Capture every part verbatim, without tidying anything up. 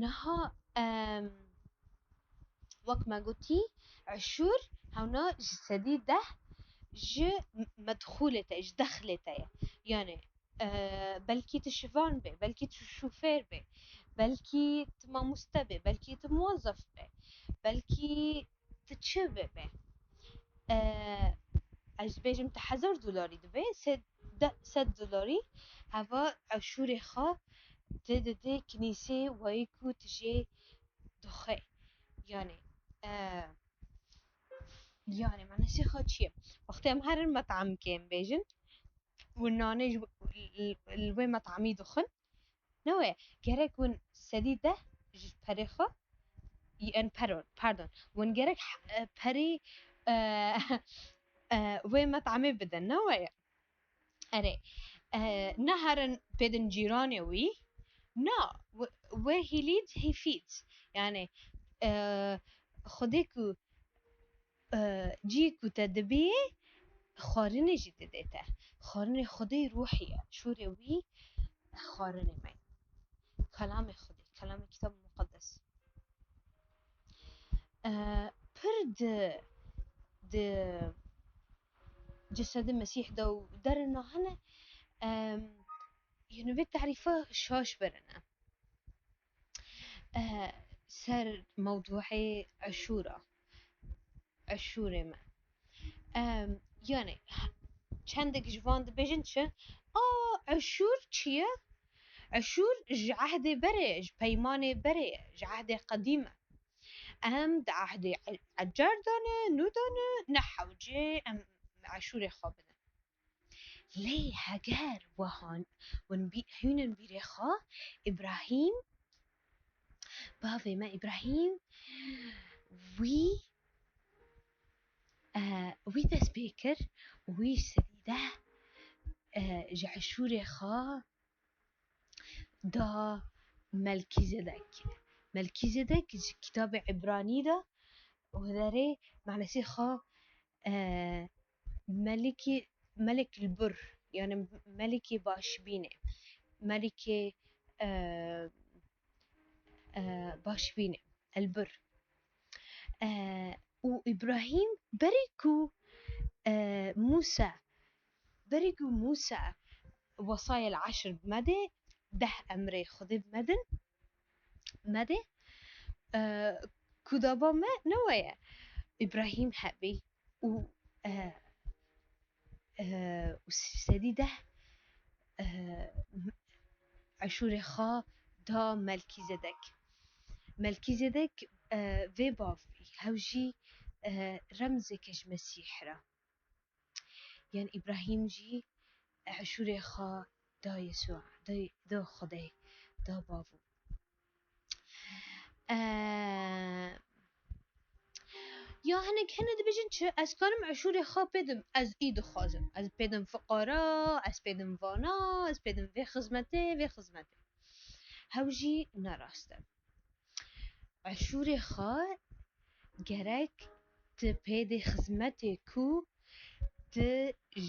Niha, em, wek me gotî, Eşûr hewna ji sedî deh ji medxûlê te, ji dexlê te ye. Yani, e, belkî tu şivan bê, belkî tu şofêr bê, belkî tu mamoste bê, belkî tu muwezef bê, belkî tu çi bibê. E, ez bêjim tu hezar dolarî dibê, sed, de, sed dolarî heva Eşûrê xwe tu didê kinîsê wayî ku tu jê dixwe. Yani, e, yani, manasê xwe çi ye? Wextê em herin metamkê em bêjin, û nanê ji, li, li wê metamî dixwin. Ne wê, gerek hûn sedî deh ji perê xwe, en, pardon, pardon, hûn gerek, e, perê, e, e, wê metamê bidin, ne wê? Erê, e, neherin pêdin cîranê wî, na, wê, wê hîlît hîfît. Yani, e, Xwedê ku, e, cî ku te dibiyê, xwarinê jî didê te. Xwarinê Xwedê ruhî ye. Şûrê wî xwarinê me. Kelamê Xwedê, kelamê Kitab Muqeddes. E, pir di, di cesedê Mesîh de û derina hene, em, yani vê tarîfa şaş berine. E, ser mewdûê Eşûra, Eşûrê me. Em, yani, çendek ji van dibêjin çi? A, Eşûr çi ye? Eşûr ji ehdê berê, ji peymanê berê ye, ji ehdê qedîm e. Em di ehdê e-, ecar de ne, nû de ne, ne hewcê em Eşûrê xwe bidin. Lê heger wihan hûn bî-, hûnin bîrê xwe, Îbrahîm, bavê me Îbrahîm, wî, e, wî dest pê kir, wî sedî deh, e, ji Eşûrê xwe da Melkîzedek. Melkîzedek ji kitabê Îbranî de û derê manasê xwe, e, melikî, melek li bir, yani melikê başbînê, melikê, e, e, başbînê, el bir. E, û Îbrahîm berî ku, e, Mûsa, berî ku Mûsa wesayel eşir bi me dê, deh emrê Xwedê bi me din, me dê, e, ku daba me ne we ye. Îbrahîm hebî û, e, e, û sedî deh, e, Eşûrê xwe da Melkîzedek. Melkîzedek, e, vê bavî, hew jî, e, remzeke ji Mesîh re. Yan Îbrahîm jî Eşûrê xwe da Yesûa, da, da Xwedê, da bavû. Eee, ya hinek hene dibêjin çi? Ez karim Eşûrê xwe pêdim, ez î dixwazim. Ez pêdim fiqara, ez pêdim vana, ez pêdim vê xizmetê, vê xizmetê. Hew jî nerast e. Eşûrê xwe gerek tu pêdê xizmetê ku tu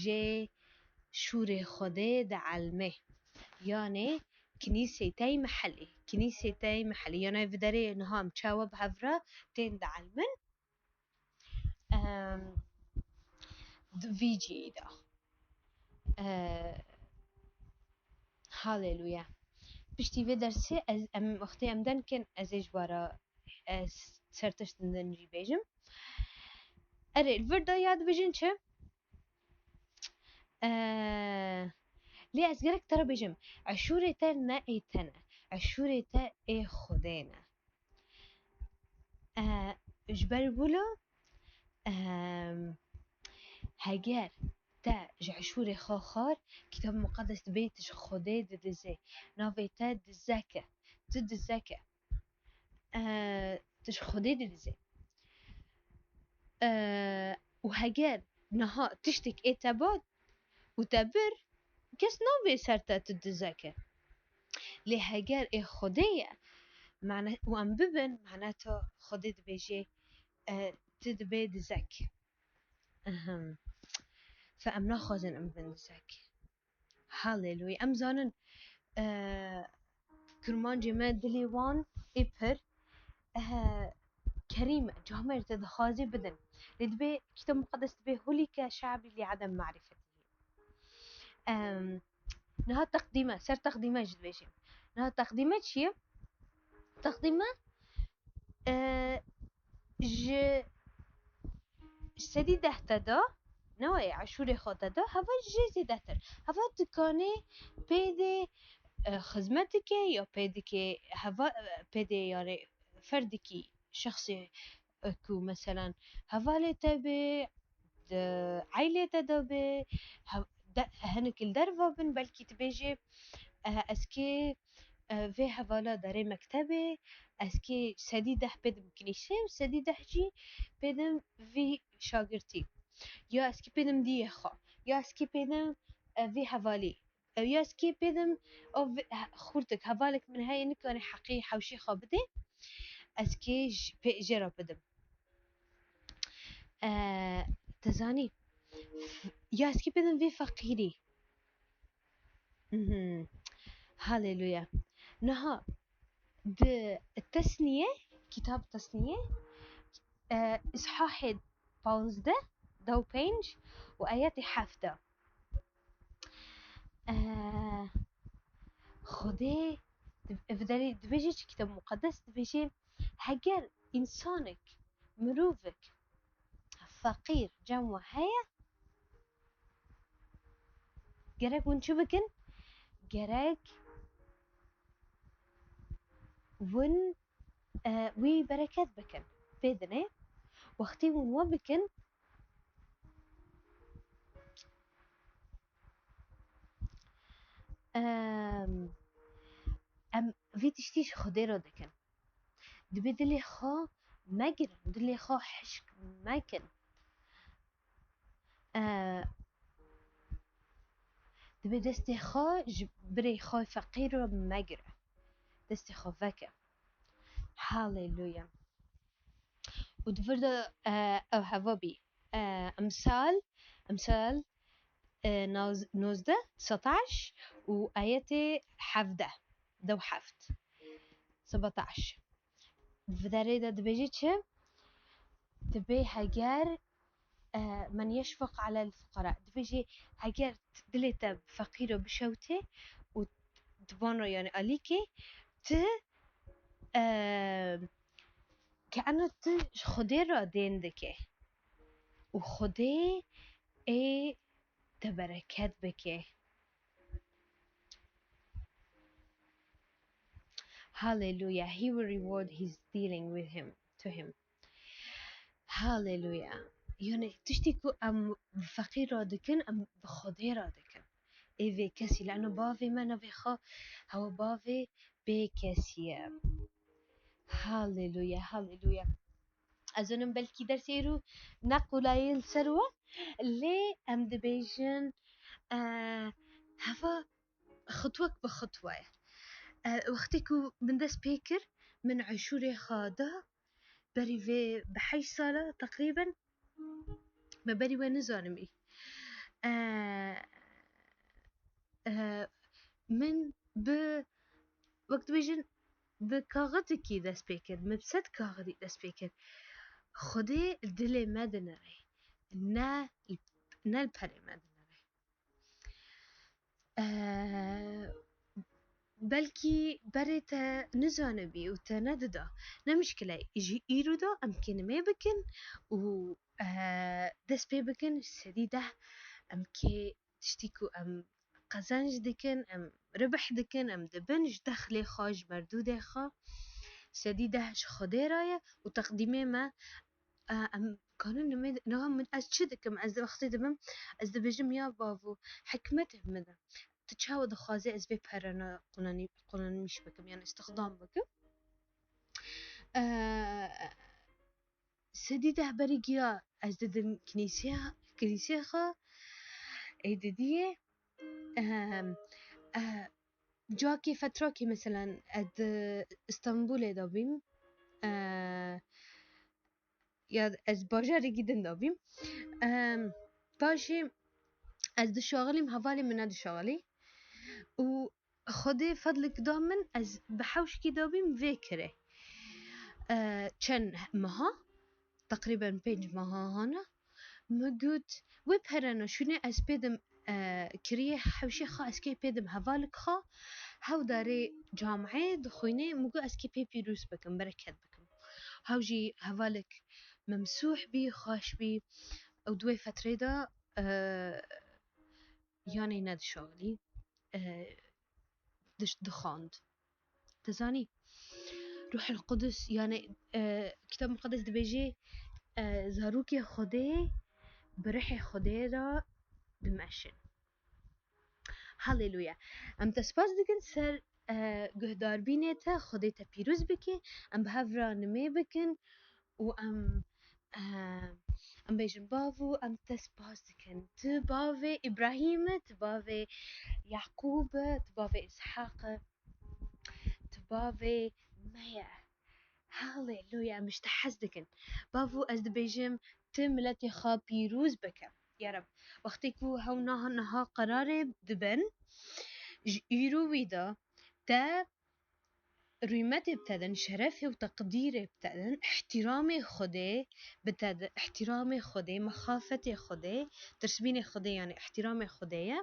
jê şûrê Xwedê dielmê. Yanê kinîsê tey mehelî, kinîsê tey mehelî. Yanê vi derê niha em çawa bi hev re tên dielmin? Em, di vî cihê de. E, Haleluya. Piştî vê dersê ez, em, wextê em denkin, ez ê ji we re, e, s-, ser tiştin din jî bêjim. Erê, li vir de ya dibêjin çi? E, lê ez gerek te re bêjim, Eşûrê te ne ê te ne. Eşûrê te ê Xwedê ne. E, ji ber wilo, em, heger te ji Eşûrê xwe xwar, Kitab Muqeddes dibê tu ji Xwedê didizê. Navê te dizek e. Tu dizek e. E, tu ji Xwedê didizê. E, û heger niha tiştek ê te ba û te bir, kes nabê ser te tu dizek e. Lê heger ê Xwedê ye, mane, û em bibin, mane tu Xwedê dibêjê, e, tu dibê dizek. Ehem. Fe em naxwazin em bin dizek. Haleluya. Em zanin, e, kurmancê me dilê wan ê pir, eh, kerîm e, camêr te dixwazê bidin. Lê dibê Kitab Muqeddes dibê hulike şe'bî li edem marîfetî. Em, niha teqdîme, ser teqdîme jî dibêjim. Niha teqdîme çi ye? Teqdîme, eh, ji sedî deh te de, newa ye, eşûrê xwe te de, heva jê zêdetir. Heva dikanê pê dê, eh, xizmet dike ya pê dike, heva, eh, pê dê yani ferdikî, şexsê, eh, ku meselan hevalê te bê, di eylê te de bê, he-, de-, hinek li derve bin, belkî dibêjê, eh, ez kê, eh, vê hevala derê mektebê, ez kê sedî deh pêdim kinîsê û sedî deh jî pêdim vî şagirtî. Ya ez kê pêdim diyê xwe, ya ez kê pêdim, eh, vî hevalî. Ew ya ez kê pêdim, ev xurtik, hevalek min heye, nikare heqê hewşê xwe bidê, ez kê ji, pê, jê re bidim. Eh, te zanî, f-, ya ez kê pêdim vê feqîrî. Mhm. Haleluya. Niha di Tesniye, kitab Tesniye, eh, îshahê panzdeh, deh û pênc û ayetê heft de. Eh, Xwedê di-, ev derê dibêje çi Kitab Muqeddes? Dibêje, heger însanek, mirovek feqîr cem we heye, gerek hûn çi bikin? Gerek hûn, eh, wî bereket bikin. Pê dinê, wextî hûn we bikin, em, em vî tiştî ji Xwedê re dikin. Dibê dilê xwe megirin, dilê xwe hişk mekin. Eh, dibê destê xwe ji birê xwe feqîr re megire. Destê xwe veke. Haleluya. Û di vir de, eh, ew heva bî. Eh, Emsal, Emsal, eh, noz-, nozdeh, setaş û ayetê hevdeh, deh û heft, sebetaş. Di derê de dibêje çi? Dibê heger, eh, men yeşfaq alel fuqara. Dibêje heger dilê te feqîr û bişewtê û di van re yani alîkê, tu, eh, ke ena tu ji Xwedê re dên dike û Xwedê ê te bereket bike. Hallelujah. He will reward his dealing with him, to him. Hallelujah. Yani tiştî ku em bi feqîr re dikin, em bi Xwedê re dikin. Ê vê kesî, lano bavê me navê xwe hewa bavê bê kesî ye. Hallelujah, hallelujah. Ez zanim belkî dersê îro ne qolayî li ser we, lê em dibêjin, eh, heva xutwek bi xutwe ye. Eh, wextê ku min dest pê kir, min eşûrê xwe da, berî vê bi heşt sala teqrîben, me berî we nizanimî. Eh, eh, min bi, wek dibêjin, bi kaxidekî dest pê kir, min bi sed kaxidî dest pê kir. Xwedê li dilê me dinere, ne, ne li perê me dinere. Eh, belkî berê te nizanibî û te nedida. Ne mişkile, ji îro de em kê nimê bikin û, eh, dest pê bikin, sedî deh em kê tiştî ku em qezenc dikin, em ribih dikin, em dibin ji dexlê xwe, ji merdûdê xwe. Sedî deh ji Xwedê re ye û teqdîmê me, e, em kanin nimê, niha min ez çi dikim? Ez wextê dibim, ez dibêjim, ya bavo, hikmetê min de. Tu çawa dixwazî ez vê perana qunanî-, qunanmîş bikim, yani îstixdam bikim? E, Sedî deh berî giya ez didim kinîsiya, kinîsiya xwe, ê didiyê, ehm, eh, cakê fetrakê, meselen, ez di Îstanbulê de bîm, eh, ya ez bajarekî din de bîm. Ehm, paşê ez dişaxilîm, hevalê min nedişaxilî û Xwedê fedlik da min, ez bi hewşkî de bîm vê kirê. e, çend meha, teqrîben pênc meha hana, min got, wê perena şûnê ez pê dim, e, kiriyê hewşê xwe, ez kê pê dim hevalek xwe, hew darê camê dixwînê, min got, ez kê pê pîroz bikim, bereket bikim. Hew jî hevalek memsûh bî, xweş bî, û di wê fetrê de, e, yanê nedişaxilî, e, diş-, dixwand. Dizanî, Ruhul Qudus, yani, e, Kitab Muqaddes dibêje, e, zarokê Xwedê bi Ruhê Xwedê re dimeşin. Haleluya. Em te spas dikin ser, e, guhdarbînê te, Xwedê te pîroz bike, em bi hev re nimê bikin û em, e, em bêjin, Bavo, em te spas dikin. Tu bavê Îbrahîm î, tu bavê Yaqûb î, tu bavê Îshaq î, tu bavê me ye. Haleluya, em ji te hez dikin. Bavo, ez dibêjim, tu miletê xwe pîroz bike. Ya Reb, wextê ku hew niha niha qerarê dibin, ji îro wî de te rûmetê bi te din, şerefê û teqdîrê bi te din, îhtîramê Xwedê bi te din, îhtîramê Xwedê, mexafetê Xwedê, tirsbînê Xwedê, yani îhtîramê Xwedê ye.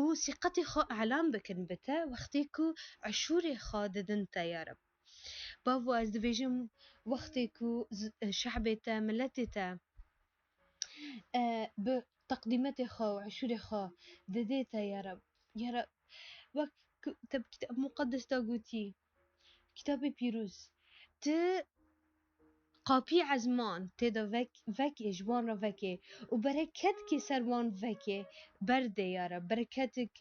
Û sîqetê xwe elan bikin bi te, wextê ku eşûrê xwe didin te, ya Reb. Bavo, ez dibêjim, wextê ku z-, şehbê te, miletê te, e, bi teqdîmetê xwe û eşûrê xwe didê te, ya Reb. Ya Reb, wek ku te bi Kitab Muqaddes de gotî, Kitabê Pîroz, tu qapî ezman tê de vek-, vekê, ji wan re vekê û bereketke ser wan vekê, berdê, ya Reb. Bereketik,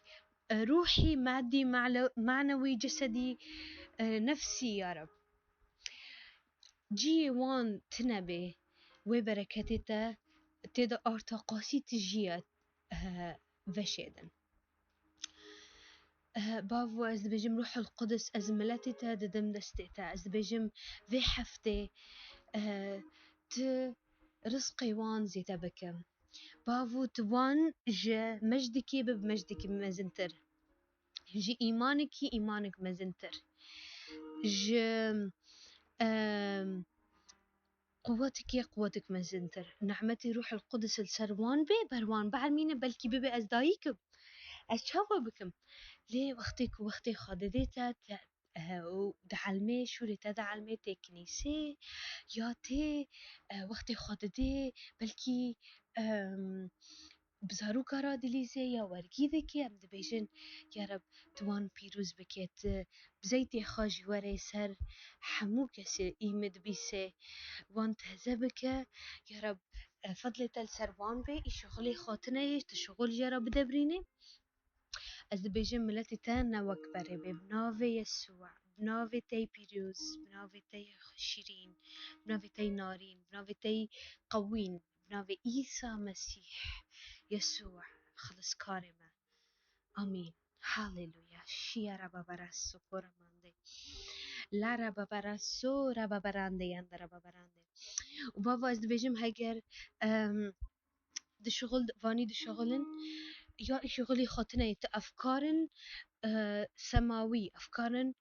e, ruhî, madî, male-, manewî, cesedî, e, nefsî, ya Reb. Cihê wan tune bê, wê bereketê te tê de arta qasî tu jiya, e, veşêdin. Eh, Bavo, ez dibêjim, Ruhul Qudus, ez miletê te didim destê te. Ez dibêjim, vê heftê, eh, tu rizqê wan zêde bike. Bavo, tu wan ji mejdikê bibe mejdikî mezintir. Ji îmanekî îmanek mezintir. Ji, em, quwetikê quwetik mezintir. Nehmetê Ruhul Qudus li ser wan bê, ber wan bielmîne, belkî bibe ez dayik im. Ez çawa bikim? Lê wextê ku wextê xwe didê te, te, eh, û dielmê, şûrê te dielmê tê kinîsê, ya tê, eh, wextê xwe didê, belkî, em, bi zaroka re dilîzê ya wergî dike, em dibêjin, Ya Reb, tu wan pîroz bike, tu bi zeytê xwe jî were ser hemû kesê î me dibîse, wan teze bike. Ya Reb, e, fedlê te li ser wan be, î şixulê xwe tune ye, tu şixul jê re bidebrînî. Ez dibêjim, miletê te ne wek berê be, bi navê Yesû, bi navê te yê pîroz, bi navê te yê şîrîn, bi navê te yê narîn, bi navê te yê qewîn, bi navê Îsa Mesîh, Yesû, Xiliskarê me. Amîn. Haleluya. Şiya Reba Baraso Koramande. La Reba Baraso, Reba Barande, yanda Reba Barande. Û bava, ez dibêjim, heger, em, di şixul, vanî di şixulin, ya şixulî xwe tune ye, tu efkarin, e, semawî, efkarin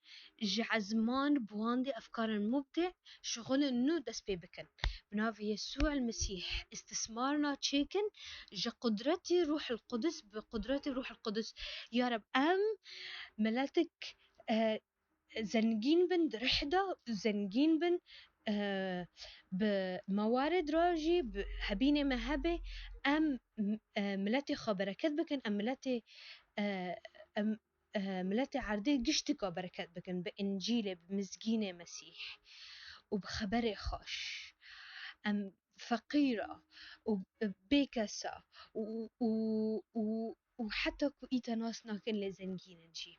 ji ezman bi wan de, efkarin mubde, şixulin nû dest pê bikin. Bi navê Yesû el Mesîh, istismar naçêkin, ji qudretê Ruhul Qudus, bi qudretê Ruhul Qudus. Ya Reb, em miletik, e, zengîn bin di rih de, zengîn bin, e, bi mewarid re jî, bi hebînê me hebe, em, e, miletê xwe bereket bikin, em miletê, e, em, e, miletê erdê giştika bereket bikin bi Încîlê, bi mizgînê Mesîh û bi xeberê xweş. Em feqîra û bêkesa û, û, û, û heta ku îta nas nakin lê zengîn in jî.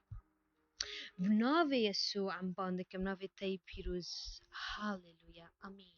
Bi navê Yesû em ban dikim, navê te yê pîroz. Haleluya. Amîn.